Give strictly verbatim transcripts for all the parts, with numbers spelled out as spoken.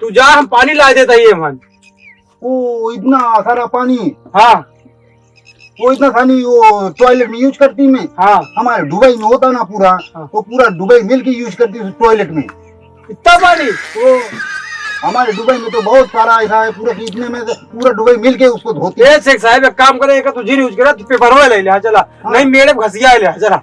तू जा, हम पानी ला देता ही है मन। ओ, इतना सारा पानी? हाँ। वो इतना पानी वो टॉयलेट में यूज़ करती मैं? हाँ। हमारे दुबई में होता ना पूरा, हाँ। वो पूरा दुबई मिल के यूज़ करती टॉयलेट में। इतना पानी? वो हमारे दुबई में तो बहुत सारा ऐसा है, पूरा इतने में से पूरा दुबई मिल के उसको धोती। ए शेख साहब, एक काम करे, एक तो जिन यूज़ करे, तू पेपर वाला ले ले, हाँ, चला। हाँ। नहीं, मेरे घसिया ले, हाँ, चला।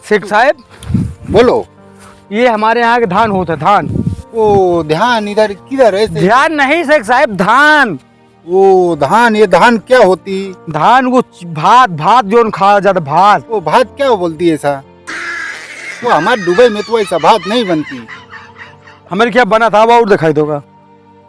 शेख साहब, बोलो। ये हमारे यहाँ के धान होत है, धान। ओ, धान इधर किधर है? धान नहीं शेख साहब, धान। ओ, धान, ये धान क्या होती? धान वो च-, भात, भात जोन खावा जाता, भात। ओ, भात क्या बोलती है ऐसा? वो हमारे दुबई में तो ऐसा भात नहीं बनती। हमारे क्या बना था, अब और दिखाई दोगा।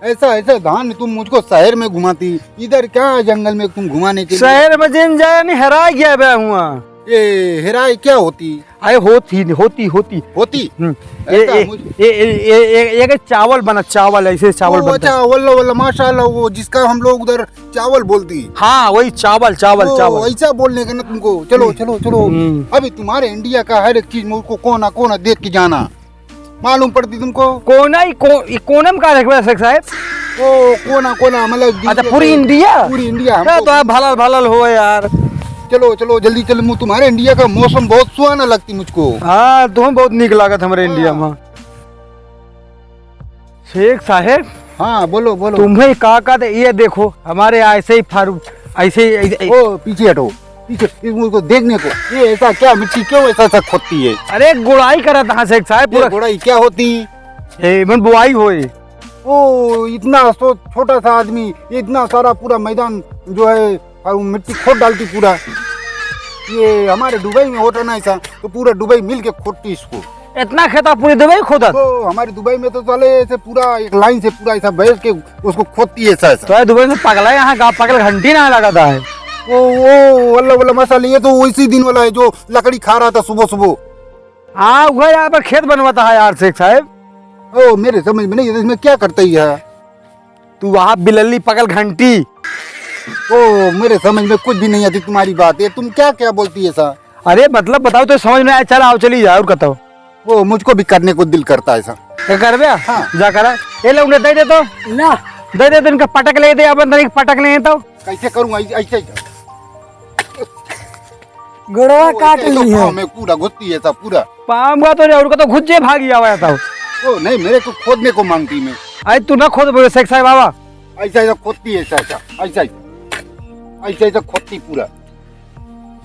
ऐसा, ऐसा धान तुम मुझको शहर में घुमाती, इधर क्या जंगल में तुम घुमाने के लिए? शहर में जिन जाए नहीं, हेराय गया बे हुआ। ये हेराय क्या होती? अरे होती नहीं, होती, होती। होती? हम्म। ऐसा ये, ये, मुझ- ये, ये, ये, ये, ये चावल बना, चावल, ऐसे चावल ओ, बनता है। अच्छा, वल्ला, वल्ला, माशाल्लाह, वो जिसका हम लोग उधर चावल बोलती। हाँ, वही चावल, चावल, ओ, चावल। ऐसा बोलने का ना तुमको। चलो, हम्म। चलो, चलो। हम्म। अभी तुम्हारे इंडिया का हर एक चीज मुझको कोना, कोना देख के जाना। मालूम पड़ती तुमको? कोना ही को-, ई कोना में का रखबे शेख साहब? ओ, कोना, कोना, मतलब अच्छा, पूरी इंडिया? पूरी इंडिया हमको। तो आप भलल, भलल हो यार। चलो, चलो, जल्दी चलो, मु-, तुम्हारे इंडिया का मौसम बहुत सुहाना लगती मुझको। हाँ, तुम्हें बहुत नीक लागत हमारे इंडिया हाँ। में। शेख साहब। हाँ, बोलो, बोलो। तुम्हें का, का दे, ये देखो, हमारे ऐसे ही फारू-, ऐसे ही, ऐसे ही। ओ, पीछे हटो। पीछे, इस मुझको देखने को, ये ऐसा क्या मिट्टी क्यों ऐसा, ऐसा खोदती है? अरे गोड़ाई करत हाँ शेख साहब, ये पूरा गोड़ाई क्या होती? ए, मन बुआई होए। ओ, इतना सो-, छोटा सा आदमी, ये इतना सारा पूरा मैदान जो है, और वो मिट्टी खोद डालती पूरा। ये हमारे दुबई में होता ना ऐसा, तो पूरा दुबई मिल के खोदती इसको। इतना खेता पूरी दुबई खोदत? ओ, हमारी दुबई में तो साले ऐसे पूरा एक लाइन से पूरा ऐसा बैठ के उसको खोदती है ऐसा, ऐसा। तो ये दुबई में पगला है, यहाँ का पगल घंटी ना लगा था है। ओ, ओ, वल्ला, वल्ला, माशाल्लाह, ये तो वैसे ही दिन वाला है जो लकड़ी खा रहा था सुबह, सुबह। हाँ, वो यहाँ पर खेत बनवाता है यार शेख साहब। ओ, मेरे समझ में नहीं, इसमें क्या करता ही है? तू वहाँ बिलल्ली पगल घंटी। ओ, मेरे समझ में कुछ भी नहीं आती तुम्हारी बात। ये तुम क्या, क्या बोलती है ऐसा? अरे, मतलब बताओ तो समझ में आए। चल, आओ, चली जाओ, और बताओ। वो मुझको भी करने को दिल करता है ऐसा। क्या करबे? हाँ। जा करा। ए, ले, उन्हें दे दे तो। ना। दे दे तो, इनका पटक ले दे, अपन तनिक पटक ले तो। कैसे करूँगा? ऐसे, ऐसे ही। गोड़वा ओ, काट ऐसे तो ली है। पाँव में पूरा घुसती है सब पूरा। पाँव का तो नहीं, उनका तो घुस जे भागी आवा था। ओ, नहीं, मेरे को खोदने को मांगती मैं। अरे, तू ना खोद, बोले, शेख साहब, आवा। ऐसा, ऐसा खोदती है, ऐसा, ऐसा, ऐसा, ऐसा, ऐसा खोदती पूरा।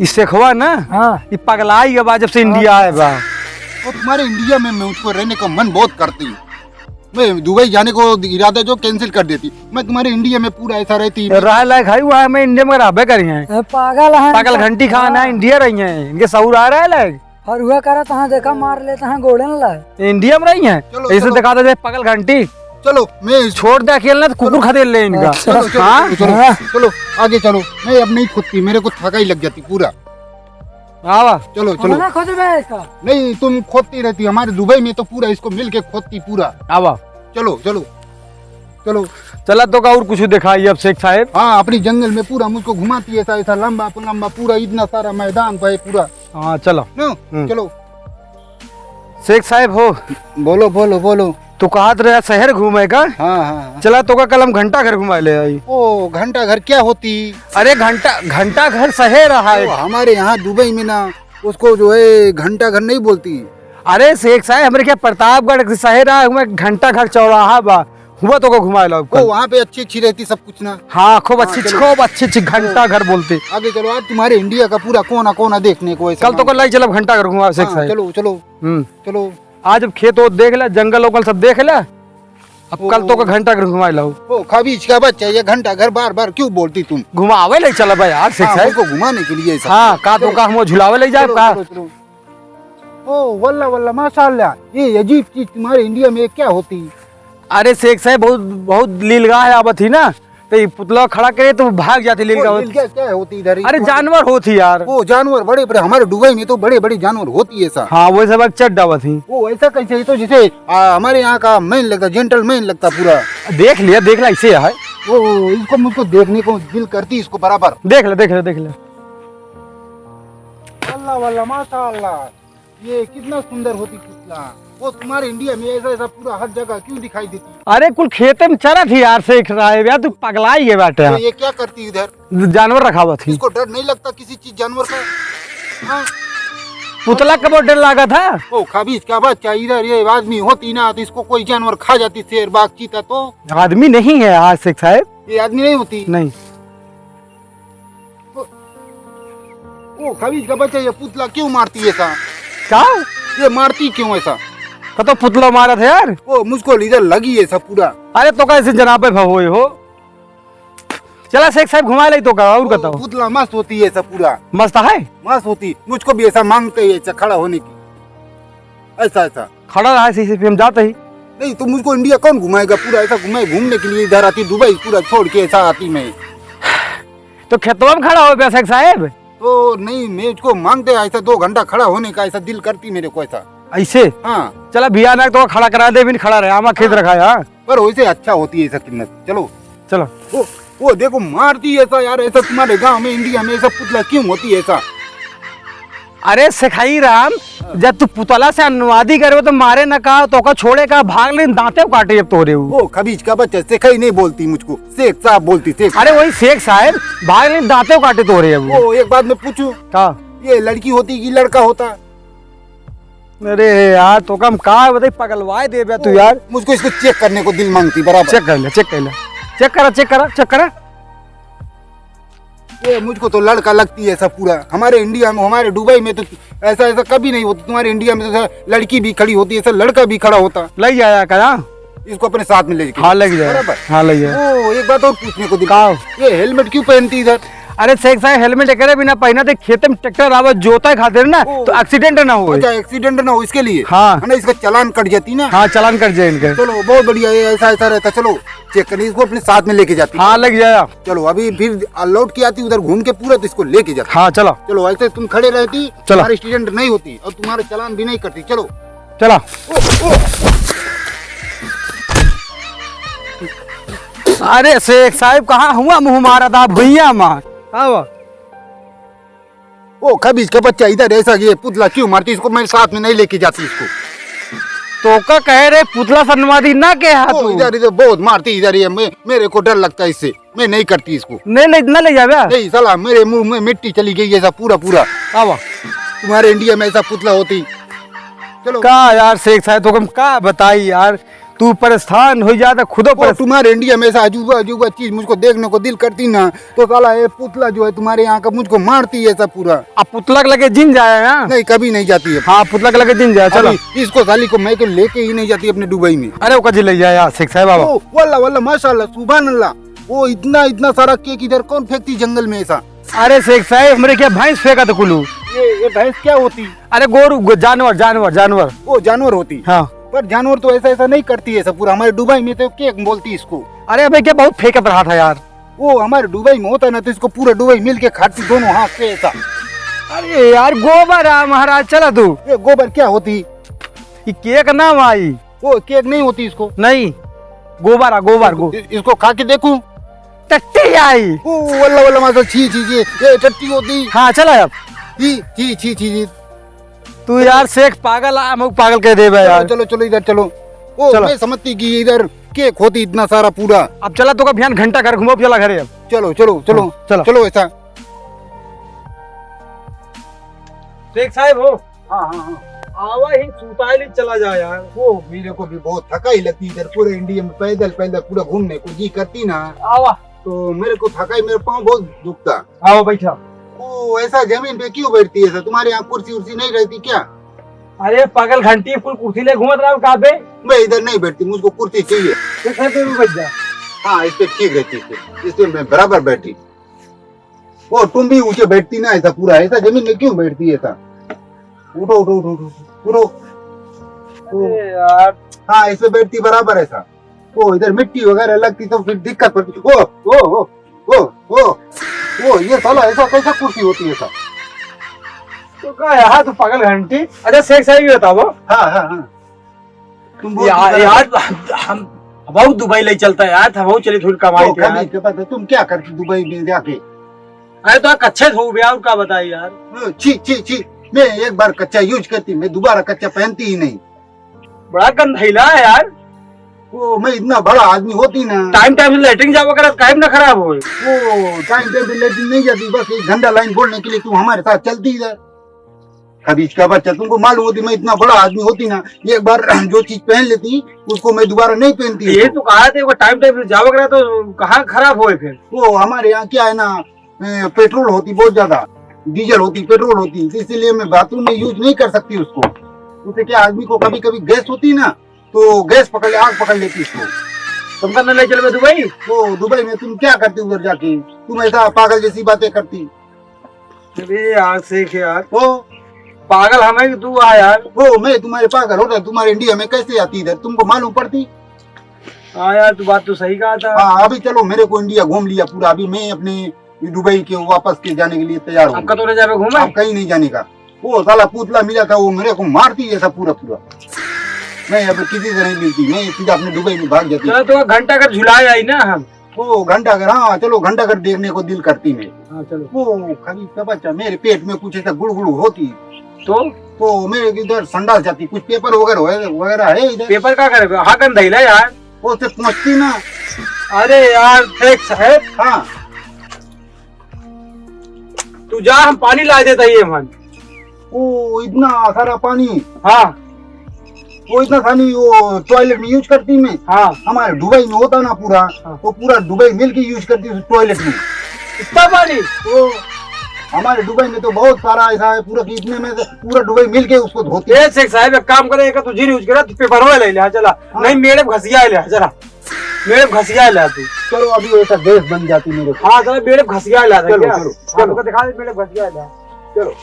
ई शेखवा ना, हाँ। ई पगलाई गवा जब से इंडिया आए बा। वो तुम्हारे इंडिया में मुझको रहने का मन बहुत करती है। मैं दुबई जाने को इरादा जो कैंसिल कर देती। मैं तुम्हारे इंडिया में पूरा ऐसा रहती। रहे लायक है वहाँ, मैं इंडिया में रहबे करी हैं। ए, पागल हैं। पागल घंटी खान है, हाँ। इंडिया रही हैं, इनके सहूर आ रहा है लायक। और हुआ करत हाँ, देखा, मार लेता हाँ, गोड़न ला। इंडिया में रही हैं, चलो, ऐसे चलो। दिखाता जाए पागल घंटी। चलो, मैं छोड़ दे अकेले ना, तो कुकुर चलो। खदेड़ ले इनका। चलो, चलो, हाँ? चलो, चलो, हाँ। चलो, आगे चलो। मैं अब नहीं खोदती, मेरे को थकाई लग जाती पूरा। आवा। चलो, चलो। ना खोदबे इसका। नहीं, तुम खोदती रहती, हमारे दुबई में तो पूरा इसको मिल के खोदती पूरा। आवा। चलो, चलो, चलो। चला तो का और कुछ दिखाई अब शेख साहब? हाँ, अपनी जंगल में पूरा मुझको घुमाती है, ऐसा, ऐसा लंबा, लंबा पूरा इतना सारा मैदान पे है पूरा। हाँ, चलो। ना? हम्म। चलो। शेख साहब हो। बोलो, बोलो, बोलो। तू कहत रहा शहर घूमे का? हाँ, हाँ, हाँ। चला तो का कल हम घंटा घर घुमा ले आई। ओ, घंटा घर क्या होती? अरे घंटा, घंटा घर शहर रहा है। ओ, हमारे यहाँ दुबई में ना उसको जो है घंटा घर नहीं बोलती। अरे शेख साहब, हमरे क्या प्रतापगढ़ के शहर रहा है, हुआ घंटा घर चौराहा बा, हुआ तो को घुमाए लो ओ, कल। वहाँ पे अच्छी अच्छी रहती सब कुछ ना। हाँ, खूब हाँ, अच्छी, चलो। खूब अच्छी अच्छी घंटा घर बोलते। आगे चलो, आज तुम्हारे इंडिया का पूरा कोना कोना देखने को है कल तो सामान। को लाई चलब घंटा घर घुमा शेख हाँ, साहब। चलो, चलो। हम्म। चलो। आज अब खेत वोत देख ले, जंगल वंगल सब देख ले। अब ओ। कल तो का घंटा घर घुमाए लाओ। ओ, खबीज का बच्चा, ये घंटा घर बार बार क्यों बोलती तुम? घुमावे ले चला भाई यार, शेख हाँ, साहब। उनको घुमाने के लिए सब। हाँ, का तो चलो। का हम वो झुलावे ले जाए चलो, का? चलो, चलो। ओ, वल्ला, वल्ला, माशाल्लाह। ये अजीब चीज तुम्हारे इंडिया में क्या होती? अरे शेख साहब, बहुत, बहुत लीलगाय आवत ही ना, तो ये पुतला खड़ा करे तो भाग जाती ओ, लीलगाय। लीलगाय क्या होती इधर? अरे जानवर होती यार। ओ, जानवर बड़े बड़े, हमारे दुबई में तो बड़े बड़े जानवर होती है सर। हाँ, वो सब चट डावत ही। ओ, ऐसा कैसे? ये तो जैसे, आ, हमारे यहाँ का मैन लगता, जेंटलमैन लगता पूरा। देख लिया, देख ला, ऐसे है। ओ, इसको मुझको देखने को दिल करती, इसको बराबर। देख ले, देख ले, देख ले। अल्लाह वाला, माशाअल्लाह, ये कितना सुंदर होती पुतला। वो तुम्हारे इंडिया में ऐसा, ऐसा पूरा हर जगह क्यों दिखाई देती? अरे, कुल खेते में चरत ही यार, शेख साहेब, यार, तू पगलाई गए बाटे। तो ये क्या करती इधर? जानवर रखावत ही। इसको डर नहीं लगता किसी चीज जानवर का? हाँ? पुतला कबो डर लागत है? ओ, खबीज का बच्चा, इधर ये आदमी होती ना, तो इसको कोई जानवर खा जाती, शेर, बाघ, चीता तो। आदमी नहीं है आज, शेख साहेब। ये आदमी नहीं होती? नहीं। ओ, ओ, खबीज का बच्चा, ये पुतला क्यों मारती है ऐसा? का? ये मारती क्यों ऐसा? का तो पुतला मारत है यार। ओ, मुझको इधर लगी है ऐसा पूरा। अरे, तो कैसे जनाबे भवोए हो? चला शेख साहेब, घुमा ले तो का, और ओ, बताओ। पुतला मस्त होती है ऐसा पूरा। मस्त है? मस्त होती। मुझको भी ऐसा मांगते ही ऐसा खड़ा होने की। ऐसा, ऐसा। खड़ा रहा, इसी से हम जाते ही। नहीं, तो मुझको इंडिया कौन घुमाएगा? पूरा ऐसा घुमाए, घूमने के लिए इधर आती, दुबई पूरा छोड़ के ऐसा आती मैं। तो खेतवा में खड़ा हो गया शेख साहेब। तो नहीं, मैं इसको मांगते ऐसा दो घंटा खड़ा होने का, ऐसा दिल करती मेरे को ऐसा। ऐसे? हाँ। चला भैया ना तो खड़ा करा दे, बिन खड़ा रहे, आमा खेत हाँ। रखा है, हाँ। पर वैसे अच्छा होती है ऐसा कीमत। चलो। चलो। वो, वो देखो मारती है ऐसा यार, ऐसा तुम्हारे गांव में, इंडिया में ऐसा पुतला क्यों होती है ऐसा? अरे सखाई राम, जब तू पुतला से अनुवादी करबे तो मारे न का, तो ओका छोड़े का, भाग ले दांते काटे अब तोरे उ। ओ खबीज का बच्चा, शेख ही नहीं बोलती मुझको, शेख साहब बोलती, शेख। अरे वही शेख साहब, भाग ले दांते काटे तोरे अब। ओ एक बात मैं पूछूं? का? ये लड़की होती कि लड़का होता? अरे यार, तो कम का बताई, पगलवाए देबे तू ओ, यार। मुझको इसको चेक करने को दिल मांगती बराबर। चेक कर ले, चेक कर ले, चेक करा, चेक करा, चेक करा। ये मुझको तो लड़का लगती है ऐसा पूरा। हमारे इंडिया में, हमारे दुबई में तो ऐसा, ऐसा कभी नहीं होता। तुम्हारे इंडिया में तो ऐसा लड़की भी खड़ी होती है, ऐसा लड़का भी खड़ा होता। ले जाया करा। इसको अपने साथ में ले जाके। हाँ, ले जाया। बराबर। हाँ, ले जाया। ओ, एक बात और पूछने को दिल का? ये हेलमेट क्यों पहनती इधर? अरे शेख साहब, हेलमेट एकरे बिना पहना थे, खेते में ट्रैक्टर आवे, जोता खातिर ना, ओ। तो एक्सीडेंट ना हो। अच्छा, एक्सीडेंट ना हो इसके लिए? हाँ। है ना, इसका चालान कट जाती ना? हाँ, चालान कट जाए इनका। चलो, बहुत बढ़िया, ये ऐसा, ऐसा रहता। चलो, चेक करिए, इसको अपने साथ में लेके जाती। हाँ, लेके जाया। चलो, अभी फिर लौट के आती उधर घूम के पूरा, तो इसको लेके जाती। हाँ, चलो। चलो, ऐसे तुम खड़े रहती, चलो। तुम्हारी एक्सीडेंट नहीं होती और तुम्हारा चालान भी नहीं कटती। चलो। चला। ओ, ओ। अरे शेख साहब, कहाँ हुआ मुँह मारा था भुइया मार? का हुआ? ओ खबीज का बच्चा, इधर ऐसा ये पुतला क्यों मारती? इसको मैं साथ में नहीं लेके जाती इसको। तो का कहे रे, पुतला से अनुवादी ना कहा ओ, तू? इधर, इधर बहुत मारती इधर ये, मैं, मेरे को डर लगता है इससे, मैं नहीं करती इसको। नहीं, नहीं, ना ले जावे। नहीं साला, मेरे मुंह में मिट्टी चली गई ऐसा पूरा पूरा। आवा। तुम्हारे इंडिया में ऐसा पुतला होती। चलो। का यार शेख साहब, तो हम का बताई यार, तू परेशान हो जाता खुदो ओ, परेशान। तुम्हारे इंडिया में ऐसा अजूबा अजूबा चीज मुझको देखने को दिल करती ना, तो साला ये पुतला जो है तुम्हारे यहाँ का मुझको मारती है ऐसा पूरा। अब पुतला के लगे जिन जाया ना? नहीं, कभी नहीं जाती है। हाँ, पुतला के लगे जिन जाया, चलो। अभी इसको साली को मैं तो लेके ही नहीं जाती अपने दुबई में। अरे, ओका जी ले जाया शेख साहब, आवा। ओ, वल्ला, वल्ला, माशाल्लाह, सुभान अल्लाह। वो इतना, इतना सारा केक इधर कौन फेंकती जंगल में ऐसा? अरे शेख साहब, हमरे क्या भैंस फेंका था कुलू? ये, ये भैंस क्या होती? अरे गोरू, गो-, जानवर, जानवर, जानवर। ओ, जानवर होती? हाँ। पर जानवर तो ऐसा, ऐसा नहीं करती है ऐसा पूरा। हमारे दुबई में तो केक बोलती इसको। अरे अबे क्या बहुत फेंकत रहा था यार। वो हमारे दुबई में होता ना तो इसको पूरा दुबई मिल के खाती दोनों हाथ से ऐसा। अरे यार गोबर आ महाराज, चला तू। ये गोबर क्या होती? ये केक ना भाई। वो केक नहीं होती इसको। नहीं, गोबर आ, गोबर, गो- इ-, इसको खा के देखूं? टट्टी आई। ओ, वल्ला, वल्ला, मासा, छी, छी, छी, ये टट्टी होती। हाँ, चला अब। छी, छी, छी, छी, छी। तू यार शेख पागल आ, हम पागल कह देबे चलो, यार। चलो, चलो, इधर चलो। ओ, चलो। मैं समझती कि इधर केक होती इतना सारा पूरा। अब चला, तो का भियान घंटा घर घुमाओ, चला घरे अब। चलो, चलो, चलो। हाँ, चलो। चलो ऐसा। शेख साहब हो? हाँ, हाँ, हाँ। आवा ही सुताली चला जा यार। ओ, मेरे को भी बहुत थकाई लगती इधर पूरे इंडिया में पैदल, पैदल पूरा घूमने को जी करती ना। आवा। तो मेरे को थकाई, मेरे पाँव बहुत दुखता। आवा बैठा। ओ, ऐसा जमीन पे क्यों बैठती है सर? तुम्हारे यहाँ कुर्सी उर्सी नहीं रहती क्या? अरे पागल घंटी, कुल कुर्सी ले घूमत रहा का बे? मैं इधर नहीं बैठती, मुझको कुर्सी चाहिए। तो सर पे भी बैठ जा। हाँ, इस पे ठीक रहती, इस पे, इस पे मैं बराबर बैठी। ओ, तुम भी ऊंचे बैठती ना, ऐसा पूरा, ऐसा जमीन में क्यों बैठती है ऐसा? उठो, उठो, उठो, उठो, उठो। ओ। अरे यार। हाँ, इस पे बैठती बराबर ऐसा। ओ, इधर मिट्टी वगैरह लगती तो फिर दिक्कत पड़ती। ओ, ओ, ओ, ओ, ओ, ओ, ये साला ऐसा कैसा कुर्सी होती है ऐसा? तो का यार, तू पागल घंटी। अच्छा, शेख साहब, ये बताओ। हाँ, हाँ, हाँ। तुम बहुत यार, दुबई यार, हम, हम बहुत दुबई ले चलता है यार, हम बहुत चली थोड़ी कमाई ओ, पे यार। कभी के पता, तुम क्या करती दुबई में जाके? अरे तो कच्छे हो बे, और का बताई यार? ओ, छी, छी, छी। मैं एक बार कच्चा यूज करती, मैं दोबारा कच्चा पहनती ही नहीं। बड़ा गंधैला है यार। वो मैं इतना बड़ा आदमी होती ना। टाइम टाइम से लेटरिन जावा करत, काहे ना खराब होए। वो टाइम टाइम पे लेटरिन नहीं जाती, बस एक घंटा लाइन बोलने के लिए तू हमारे साथ चलती है। कभी इसका बच्चा, तुमको मालूम होती मैं इतना बड़ा आदमी होती ना, एक बार जो चीज पहन लेती उसको मैं दोबारा नहीं पहनती ये उसको। तो कहा थे, वो टाइम टाइम से जावा करा तो कहाँ खराब होए फिर? वो हमारे यहाँ क्या है ना, ए, पेट्रोल होती बहुत ज्यादा, डीजल होती, पेट्रोल होती, तो इसीलिए मैं बाथरूम में यूज नहीं कर सकती उसको। उससे क्या, आदमी को कभी कभी गैस होती ना, तो गैस पकड़ ले, आग पकड़ लेती उसको। तुमका न ले चलबे दुबई? तो दुबई में तुम क्या करते उधर जाके? तुम ऐसा पागल जैसी बातें करती। अरे यार, शेख यार। ओ। पागल हमें कि तू आ यार। ओ, मैं तुम्हारे पागल हो रहा, तुम्हारे इंडिया में कैसे आती इधर, तुमको मालूम पड़ती? हाँ यार, तू बात तो सही कहा था। हाँ, अभी चलो, मेरे को इंडिया घूम लिया पूरा, अभी मैं अपने दुबई के वापस के जाने के लिए तैयार हूँ। अब कतौ नहीं जाबे घूमे? अब कहीं नहीं जाने का। वो साला पुतला मिला था, वो मेरे को मारती ऐसा पूरा पूरा। मैं अब किसी से नहीं मिलती, मैं सीधा अपने दुबई में भाग जाती। चलो, तो घंटा घर झुला आई ना हम। ओ, घंटा घर, हाँ, चलो, घंटा घर देखने को दिल करती मेरी। हाँ, चलो। ओ, कभी कभार मेरे पेट में कुछ ऐसा गुड़गुड़ होती। तो? तो मेरे इधर संडास जाती, कुछ पेपर वगैरह है, वगैरह है इधर? पेपर का करे? हाँ, गंधैला यार। वो से पहुँचती ना। अरे यार, शेख साहब। हाँ। तू जा, हम पानी ला देता ही है, मन। ओ, इतना सारा पानी। हाँ। वो इतना पानी वो टॉयलेट में यूज करती मैं। हाँ। हमारे दुबई में होता ना पूरा, हाँ। वो पूरा दुबई मिल के यूज करती उस टॉयलेट में। इतना पानी? वो हमारे दुबई में तो बहुत सारा ऐसा है, पूरा कि इतने में से पूरा दुबई मिल के उसको धोती। ए, शेख साहब, एक काम करे, एक तू जिन यूज करे, तू पेपर वाला ले ले, हाँ, चला। हाँ। नहीं, मेरे घसिया ले, हाँ, चला। मेरे घसिया ले तू। चलो, अभी ऐसा गैस बन जाती मेरे को। हाँ, चलो, मेरे घसिया ले, चलो, क्या? चलो, हाँ, चलो। तुमको दिखा दे, मेरे घसिया ले। चलो।